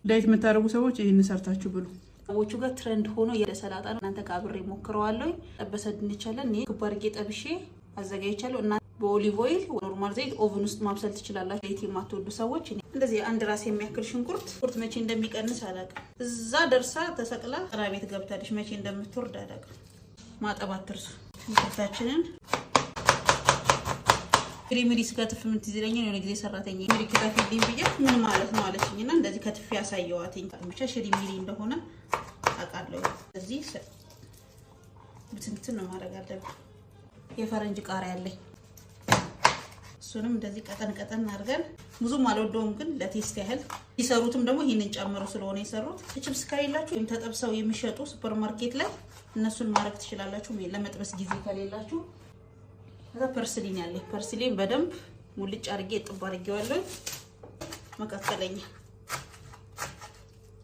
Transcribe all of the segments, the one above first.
Diet የምታደርጉ ሰዎች ይህን ሰርታችሁ ብሉ። ሰዎቹ ጋር trend ሆኖ የሰላጣ ነው። እናንተ ጋር አብሬ ሞክረዋለሁ። ጠበሰ ድንች አለን። እኔ ክብ አድርጌ ጠብሼ አዘጋጅቻለሁ እና በ olive oil፣ normal ዘይት oven ውስጥ ማብሰል ትችላላችሁ። ዘይት የማትወዱ ሰዎች እንደዚህ አንድ ራስ የሚያክል ሽንኩርት። ሽንኩርት መቼ እንደሚቀንስ አላውቅም። እዛ ደርሳ ተሰቅላ ጥራ ቤት ገብታለች። መቼ እንደምትወርድ አላውቅም። ማጠብ አትርሱ። ሽንኩርታችንን ሽሪሚሪ ስከትፍ ምን ትዝ ይለኛል። የሆነ ጊዜ ሰራተኛ ሚሪ ክተፊልኝ ብያት ምን ማለት ነው አለችኝ እና እንደዚህ ከትፌ ያሳየዋትኝ ብቻ ሽሪሚሪ እንደሆነ አውቃለሁ። እዚህ ብትንትን ነው ማድረግ አለብን። የፈረንጅ ቃሪያ አለኝ። እሱንም እንደዚህ ቀጠን ቀጠን አድርገን፣ ብዙም አልወደውም፣ ግን ለ taste ያህል። ሲሰሩትም ደግሞ ይህንን ጨምሮ ስለሆነ የሰሩት። ችፕስ ከሌላችሁ ወይም ተጠብሰው የሚሸጡ ሱፐር ማርኬት ላይ እነሱን ማድረግ ትችላላችሁ፣ ለመጥበስ ጊዜ ከሌላችሁ። ከዛ parsley ን ያለኝ parsley ን በደንብ ሙልጭ አድርጌ ጥብ አድርጌዋለሁ። መካከለኛ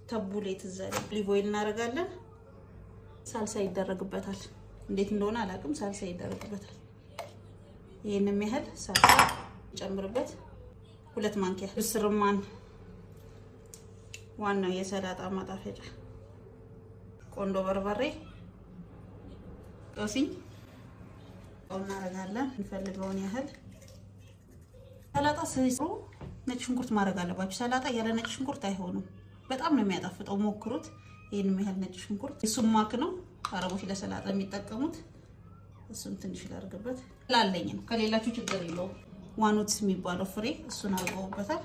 ተቡሌ ትዝ አለኝ። Olive oil እናደርጋለን። ሳልሳ ይደረግበታል። እንዴት እንደሆነ አላውቅም። ሳልሳ ይደረግበታል። ይህንም ያህል ሳልሳ ጨምርበት፣ 2 ማንኪያ دبس رمان፣ ዋናው የሰላጣ ማጣፈጫ፣ ቆንዶ በርበሬ፣ ጦስኝ እናደርጋለን። እንፈልገውን ያህል ሰላጣ ሲሰሩ ነጭ ሽንኩርት ማድረግ አለባችሁ። ሰላጣ ያለ ነጭ ሽንኩርት አይሆንም። በጣም ነው የሚያጣፍጠው፣ ሞክሩት። ይህንም ያህል ነጭ ሽንኩርት፣ sumac ነው አረቦች ለሰላጣ የሚጠቀሙት። እሱን ትንሽ ላድርግበት ላለኝ ነው። ከሌላችሁ ችግር የለውም። Walnuts የሚባለው ፍሬ እሱን አድርገውበታል።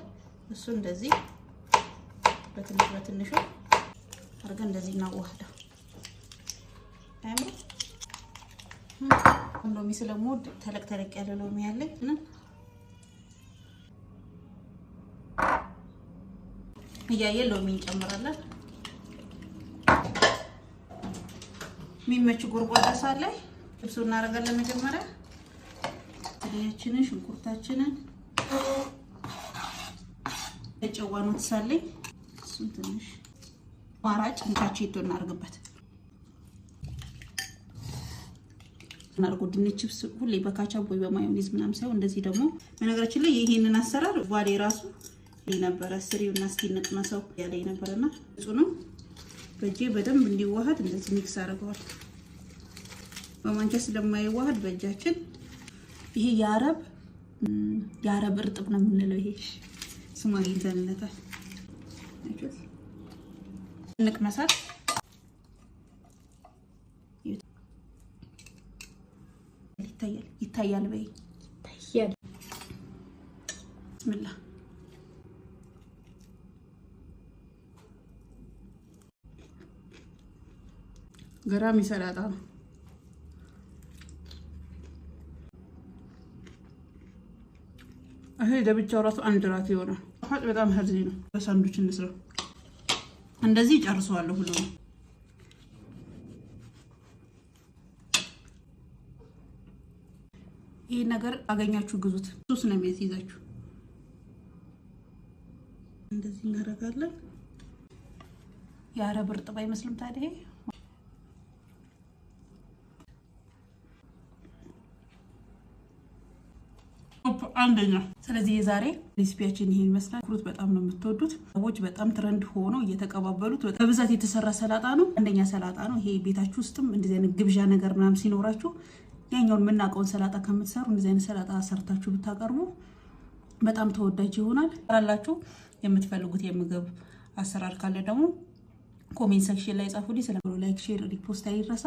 እሱ እንደዚህ በትንሽ በትንሹ አድርገን እንደዚህ እናዋህደው። አያምርም? ሎሚ ስለምወድ ተለቅ ተለቅ ያለ ሎሚ ያለኝ እያየን ሎሚ እንጨምራለን። የሚመች ጎድጓዳ ሳህን ላይ ልብሱ እናደርጋለን። መጀመሪያ ድንቻችንን፣ ሽንኩርታችንን፣ ጨዋኑ ትሳለኝ እሱን ትንሽ ማራጭ እንካቼቶ እናደርግበት እናርጎ። ድንች ችፕስ ሁሌ በካቻፕ ወይ በማዮኔዝ ምናምን ሳይሆን እንደዚህ ደግሞ። በነገራችን ላይ ይሄንን አሰራር ባሌ ራሱ ነበረ ስሪው እና እስኪ እንቅመሰው ያለኝ ነበረና ንጹህ ነው። በእጄ በደንብ እንዲዋሃድ እንደዚህ mix አድርገዋል። በማንኪያ ስለማይዋሃድ በእጃችን። ይሄ የአረብ እርጥብ ነው የምንለው። ይሄ ስም አግኝተንለታል። እንቅመሳት። ይታያል፣ ይታያል፣ በይ። ይታያል። ብስሚላ። ገራሚ ሰላጣ ነው። ይሄ ለብቻው ራሱ አንድ ራት ይሆናል። ጣፋጭ፣ በጣም healthy ነው። በሳንዱች እንስራው። እንደዚህ ጨርሰዋለሁ ሁሉ። ይህ ነገር አገኛችሁ ግዙት። ሱስ ነው የሚያስይዛችሁ። እንደዚህ እናደርጋለን። የአረብ እርጥብ አይመስልም ታዲያ? ይሄ አንደኛ። ስለዚህ የዛሬ recipe ያችን ይሄን ይመስላል። ፍሩት በጣም ነው የምትወዱት ሰዎች፣ በጣም trend ሆኖ እየተቀባበሉት በብዛት የተሰራ ሰላጣ ነው። አንደኛ ሰላጣ ነው ይሄ። ቤታችሁ ውስጥም እንደዚህ አይነት ግብዣ ነገር ምናምን ሲኖራችሁ ያኛውን የምናውቀውን ሰላጣ ከምትሰሩ እንደዚህ አይነት ሰላጣ ሰርታችሁ ብታቀርቡ በጣም ተወዳጅ ይሆናል። ራላችሁ የምትፈልጉት የምግብ አሰራር ካለ ደግሞ comment section ላይ ጻፉልኝ። ስለ like፣ share፣ repost አይረሳ።